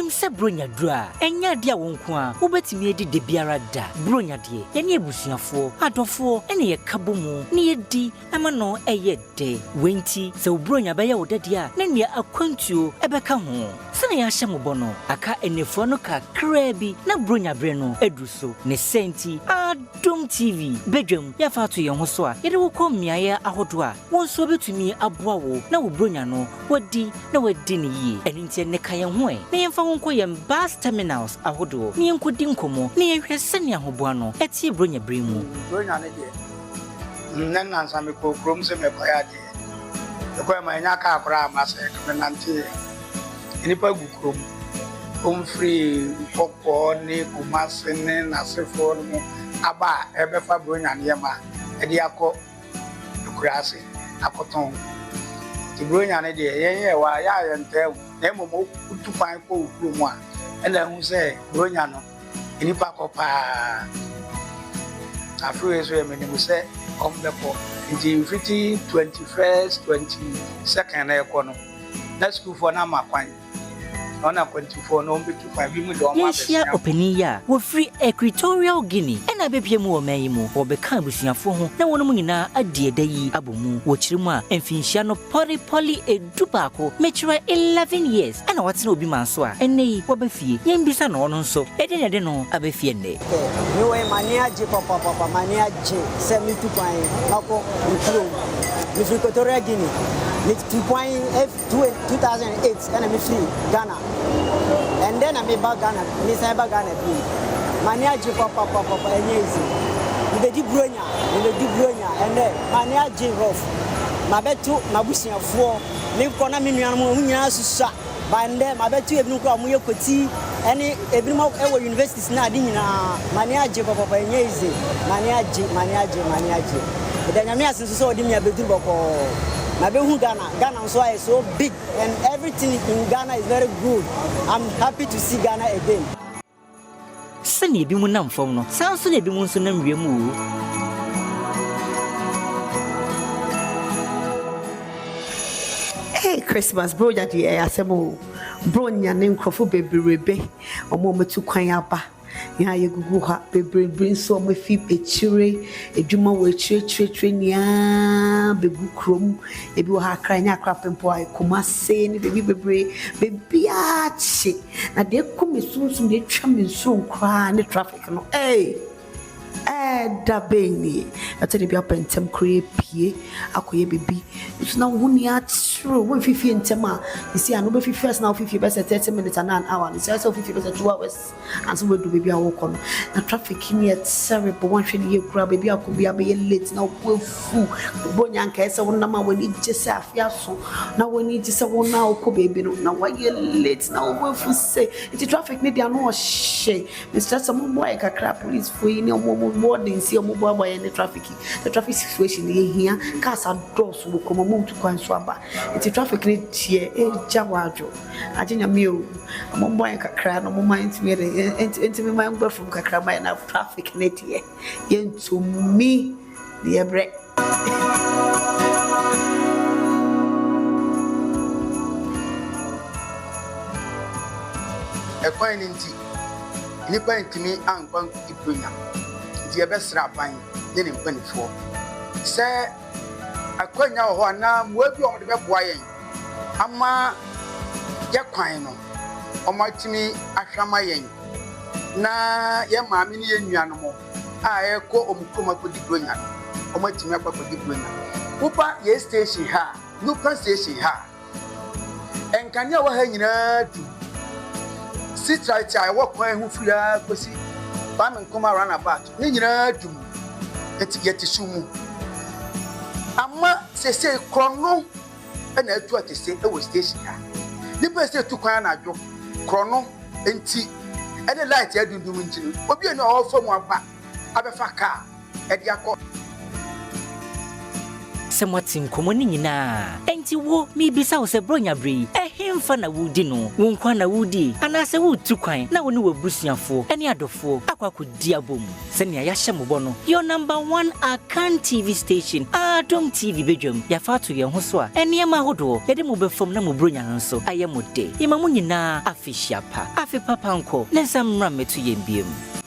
Yɛnim sɛ Buronya duru a, ɛnyɛ adeɛ a wo nko ara wobɛtumi adi da biara da. Buronya deɛ, yɛne abusuafoɔ, adɔfoɔ na yɛka bɔ mu na yɛdi ma no yɛ dɛ. Wei nti, sɛ wo Buronya bɛyɛ wo dɛ deɛ a, na nea akwantuo bɛka ho. Sɛnea yɛahyɛ mo bɔ no, aka nnafua no kakraa bi na Buronya bere no aduru so. Ne saa nti, Adom TV badwam yɛafa ato yɛn ho so a yɛde wo kɔ mmeaeɛ ahodoɔ a wo nso wobɛtumi aboa wo na wo Buronya no woadi na woadi no yie. Ɛno nti ɛnnɛ ka yɛn ho ɛ na yɛmfa wo nkɔ yɛn bus terminals ahodoɔ na yɛnkɔdi nkɔmmɔ na yɛnhwɛ sɛnea ahoboa no teɛ Buronya bere mu. Buronya no deɛ, nnɛ nnansa mekɔɔ kurom sɛ mekɔyɛ adeɛ. Mekɔɛ mannya kaa koraa amma sɛ nka menanteeɛ. Nnipa gu kurom. Wɔfiri Nkɔkɔɔ ne Kumase ne n'asefoɔ no mu aba a ɛrebɛfa Buronya nneɛma de akɔ akuraase akɔtɔn. Nti Buronya no deɛ, yɛn yɛ wɔ ha, yɛ a yɛntaa hu. Na mmom wotu kwan kɔ wo kurom a, ɛna ahu sɛ Buronya no, nnipa kɔ paa. Afe wei nso yɛ menim sɛ wɔbɛkɔ. Nti mfiti 21st, 22nd na ɛkɔ no, na sukuufoɔ no ama kwan. Wɔn akwantufoɔ no wɔbɛtu kwan, ebinom de wɔn Yɛnhyia abɛsua. ɔpanin yi a wɔfiri Equatorial Guinea na abɛpue mu wɔ ɔman yi mu. Wɔbɛka abusuafoɔ ho na wɔnom nyinaa adi ɛda yi abɔ mu. Wɔkyerɛ mu a, mfinhyia no pɔlepɔle 11, mekyerɛ 11 years, na watena obi man so a ɛnnɛ yi waba fie. Yɛnbisa no ɔno nso, ɛdeɛn na ɛde no aba fie nnɛ? Me wɔ yi m'ani agye papapapa, m'ani agye sɛ metu kwan makɔ me kurom. Mefiri Equatorial Guinea. Metu kwan 2008 ɛna mefiri Ghana. Ɛndɛ na meba Ghana, mesan ba Ghana bio. M'ani agye papapapa, ɛnyɛ easy. Mebɛdi Buronya, mebɛdi Buronya ɛndɛ. M'ani agye rough. Mabɛto m'abusuafoɔ, mekɔ na me nuanom wɔn nyinaa susua. Ba ndɛ mabɛto ebinom koraa a wɔyɛ koti ɛne ebinom ɛwɔ universities ne ade nyinaa. M'ani agye papapa, ɛnyɛ easy. M'ani agye, m'ani agye, m'ani agye. Meda Nyame ase nso sɛ ɔde me abɛduru bɔkɔɔ. Mabɛhu Ghana. Ghana nso ayɛ so big and everything in Ghana is very good. I'm happy to see Ghana again. Sɛnea ebinom nam fam no, saa nso na ebinom nso nam wiem o. Hey, Christmas Bronya deɛ ɛyɛ asɛm o. Bronya ne nkurɔfo bebrebe, wɔn a wɔatu kwan aba. Yɛn a yɛgugu hɔ a, bebrebe nso a wɔafi akyire, adwuma wɔ akyire akyire akyire nyinaa bɛgu kurom. Ebi wɔ ha Accra, ɛnyɛ Accra pɛ mpo a, Kumasi ne baabi bebree. Baabiara kye. Na deɛ ɛkɔ me sunsum, deɛ ɛtwa me nsuo koraa ne traffic no. Hey! Ɛda bɛn nie? Ɛtɔ da bi a wopɛ ntɛm koraa apue akɔyɛ biribi. Nso na wo ho nni akyere wo. Womfi fie ntɛm a, seesei a no wobɛfi fie ase na wofi fie bɛyɛ sɛ 30 minutes anaa an hour no, sɛ sɛ wofi fie bɛyɛ sɛ 2 hours ansa woadu baabi a worekɔ no. Na traffic no yɛ terrible. Woanhwɛ no yie koraa baabi a wokɔ biara bɛyɛ late na wo bo afu. Buronya anka ɛyɛ sɛ wonam a w'ani gye sɛ afe aso na w'ani gye sɛ wo na wokɔ baabi no na woayɛ late na wo bo afu sɛ. Nti traffic no deɛ ano ɔhye. Mesrɛ sɛ mommoa yɛn kakra, policefoɔ yi ne ɔmo ɔmo wardens yi a ɔmo boaboa yɛn ne traffic yi. The traffic situation no yɛhia cars adɔɔso wɔ kurom, ɔmo tu kwan so aba. Nti traffic no deɛ ɛgya hɔ adwo. Agye Nyame o, ɔmo mmoa yɛn kakra na ɔmo ma yɛntumi yɛ dɛ, ntumi ma yɛn fam kakra ma yɛn na traffic no deɛ yɛntumi na yɛbrɛ. Ɛkwan no nti, nnipa antumi ankɔ ankɔdi Buronya. Nti yɛbɛsrɛ aban ne ne mpanimfoɔ sɛ akwannya wɔ hɔ anaa mmoa bi a wɔde bɛboa yɛn ama yɛ kwan no, wɔatumi ahwɛ ama yɛn na yɛn maame ne yɛn nuanom a ɛrekɔ wɔn kurom akɔdi Buronya no, wɔatumi akɔ akɔdi Buronya. Woba yɛn station ha a, Nupa station ha a, nkanea a ɛwɔ ha nyinaa dum. Street light a ɛwɔ kwan ho firi ha kɔsi Kwame Nkrumah runabout ne nyinaa dum. Nti yɛte sum mu. Ama seesei korɔno na atu atese wɔ station ha. Nnipa a ɛsɛ tu kwan anadwo, korɔno nti, ɛne light a adundum nti no, obi nni hɔ a ɔrefa mu aba abɛfa kaa de akɔ. sɛ moate nkɔmmɔ no nyinaa. Enti wo, mebisa wo sɛ Buronya bere yi, ɛhefa na wodi no? Wo nko na wodi anaasɛ woretu kwan na wo ne w'abusuafoɔ ne adɔfoɔ akɔ akɔdi abom? Sɛnea yɛahyɛ mo bɔ no, your number one Akan TV station, Adom TV badwam, yɛafa ato yɛn ho so a, nneɛma ahodoɔ yɛde mo bɛfam na mo Buronya no nso ayɛ mo de. Yɛma mo nyinaa afehyia pa. Afe papa nkɔ ne nsa mmra mmɛto yɛn biom.